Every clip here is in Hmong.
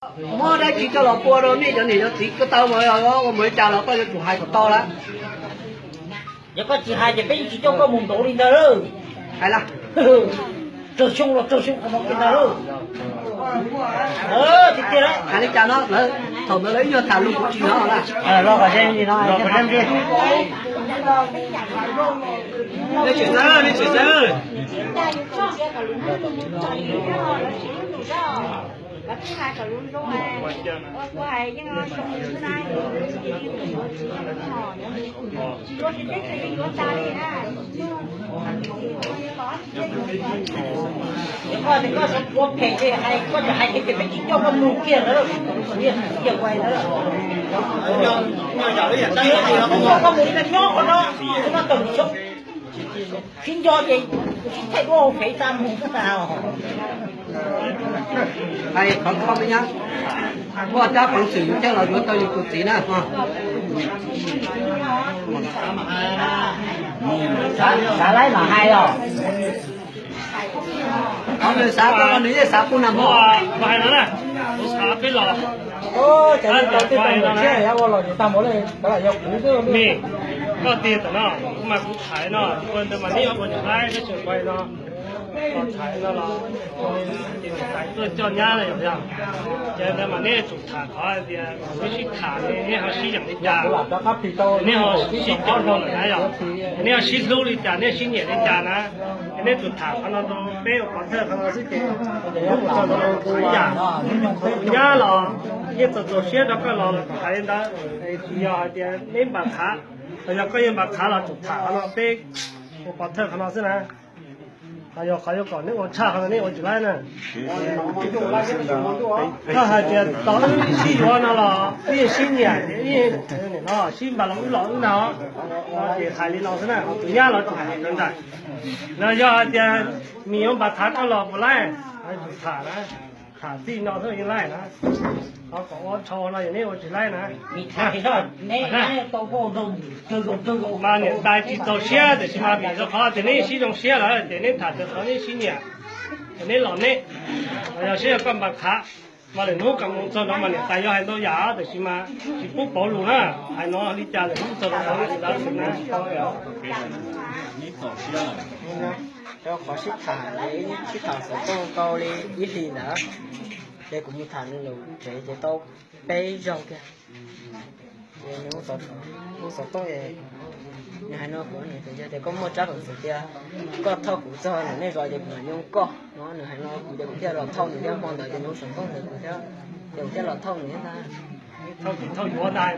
Muab dab tsi coj los pua rau nej cov niam cov txiv ko taw mas ua mus li cas los koj yuav tsum hais kom tau lawm. Yog koj tsis hais ces peb yeej tsis coj koj mus ntaus li ntawd lawm. Hais lawm. Raug xyoo los raug xyoo qhov no li ntawd lawm. Tiag tiag lawm. Hais li cas no lawv thaum ntawd lawv ib nyuag tham lus kuv tsis hnov na. Los kom ze li no. Nej tsis xav, nej tsis xav. Koj tias koj ua phem ces hais, koj tsis hais ces peb tsis coj koj mus kiag lawm. Ua koj mus nyob qhov no, qhov no tawm xyoo. Sib nco ces sib thaij duab hauv fev tas mus xwb tas. Hais qhov koj me nyab, muaj rab peev xwm yus thiaj los yuav tau yus tus txiv na. Xav laib mam hais os. Qhov nws xav tau los nws yeej xav kuj nag hmo. Hais no na, kuv xav peb los. Ces tau tej tau ntawm siab ua los yus tag npaum li, kav lam yog kuv xwb. Koj tiag tam no, kuv mas kuv thaiv no, ua ntawd mas neb ua tsis laib, neb tseem ua no. Los thaiv no los, ces tais tuaj coj nyab na yom yog. Ces ntawd mas neb tsum tham qhov tias neb sib tham, neb ho sib yeem li cas, neb ho sib coj no lawm na yom. Neb ho sib hlub li cas, neb sib nyiam li cas na. Ces neb tsum tham qhov no rau peb ua pov thawj qhov no xwb ces ib yam. Tus nyab los yeej txaus txaus siab rau koj los los kom hais li ntawd, tsis yog hais tias neb npam qhav, los yog koj yeej npam qhav los tsum tham qhov no peb ua pov thawj qhov no xwb na. Ho yog qhov yuav kom neb ua tshaj qhov no neb ua tsis laib na. Koj hais tias tau wb sib yuav no los wb yeej sib nyiam, wb yeej no sib npam los wb los wb no, ces hais li no xwb na, tus nyab los tsum hais li ntawd. Los yog hais tias nws yuav npam qhav koj los puas laib, tsum tham na, tham txij no xwb yeej laib na. Qhov kom ua tshau no yog neb ua tsis laib na. Mas niam tais tsis txaus siab tiam sis mas vim rau qhov tias neb sib zoo siab lawm ces neb tham txog qhov neb sib nyiam, ces neb los neb, yog siab yog koj npam qhav. Mas lwm hnub kam mus txog no mas niam tais yuav hais ntau yam tiam sis mas tsis pub pauv lus na, hais no li cas lwm hnub txog no hais li ntawd xwb na. Rau qhov sib tham, sib tham xov tooj tau li ib hlis ntawd, ces kuv mus tham nws lawm tsev ces tau peb zaug kiag. Ces nws hu xov tooj, nws hais no kuv, nws tias koj muaj tsab peev xwm tias koj thauj kuv txog ntawm nej zos ces kuv mam yoo koj no, nws hais no kuv ces kuv thiaj los thauj nws thiab. Hmo ntawd ces nws hu xov tooj ntawd kuv thiab, ces kuv thiaj los thauj nws thiab ntag. Thauj los yuav ntag.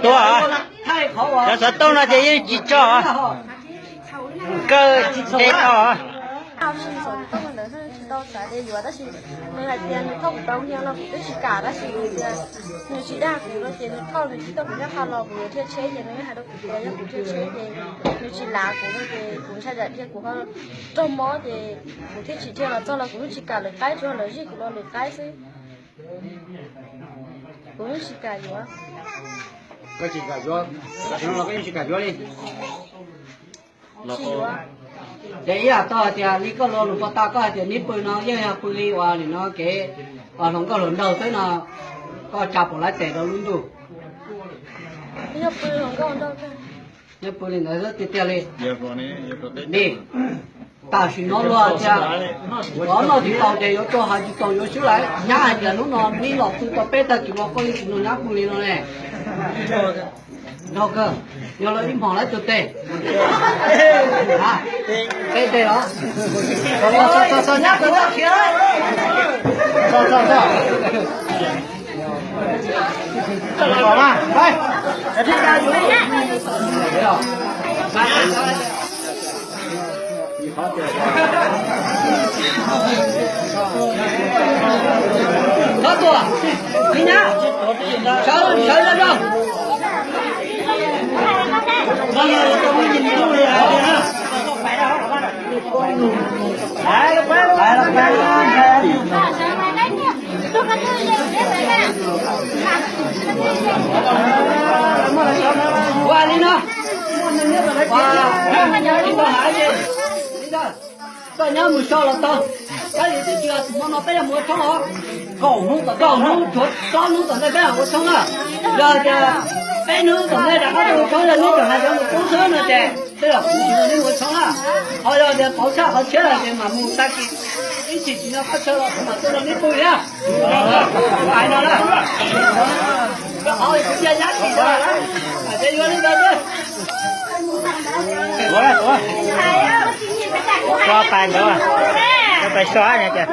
Tuaj, cov xov tooj no ces yeej tsis tso. Kawg tsis tau. Xov tooj ntawd tsis tau xav de yuav tab sis nws hais tias nws thauj kuv tau nyiaj no kuv twb tsis kam tab sis nws tias nws tsis dag kuv no ces nws thauj nws tsis tuaj kuv nyob qhov los kuv yuav dhia tsheb ces nws hais rau kuv tias yog kuv dhia tsheb ces nws tsis lav kuv no ces kuv ntshai tsam dhia kuv ho raug mob ces kuv thiaj tsis dhia los txog los kuv yeej tsis kam lwm qaib tsuas lawv zij kuv los lwm qaib xwb. Kuv yeej tsis kam yuav. Koj tsis kam yuav, tam sim no los koj yeej tsis kam yuav li. Tsis yuav. Ces ib yam tau hais tias li koj lo lus pov tau koj hais tias neb pw no yeej yog pw li uas nim no kev hluas nkauj hluas nraug xwb no, koj tsa pom lawv tes rau lub ntuj. Yog pw hluas nkauj nraug, neb pw li ntawd xwb tiag tiag li. Ni, tam sim no luag tias, ov noj tsis tau ces yuav tso, hais tsis tau yuav swb lawm. Nyab hais tias hnub no neb los pw tau peb tag kis no koj yeej tsis nrog nyab pw li no ne. Nrog kawg, yog lawv ib hmos lawv tus tes. Peb tes os. Txog, txog, txog, txog, nyab pw tag kis. Txog, txog, txog. Thov tuaj, txiv nyab, sawv, sawv zog zog. Ua li no. Koj nyob mus so los tau. Koj yuav twb tsis tus hmo no peb yuav mus ua tshoob os. Kaum hnub tom, kaum hnub tshuav plaub hnub tom ntej peb mam ua tshoob na. Yog tias peb hnub tom ntej rov qab tuaj ua tshoob, yog neb tseem hais tias mus poob xwb no ces tej zaum kuv tsis nrog neb mus ua tshoob na. Ho yog tias pauv tshaj qhov tshiab lawm ces mam mus tag kis ib chim tsis nyob qab chaw los kuv mam tuaj nrog neb pw na. Hais no na. Rau qhov kuv cia yab tsis tau lawm, hais tias yuav li ntawd xwb. Tuav, tuav. Tso tais ntawd, tso tais so ces.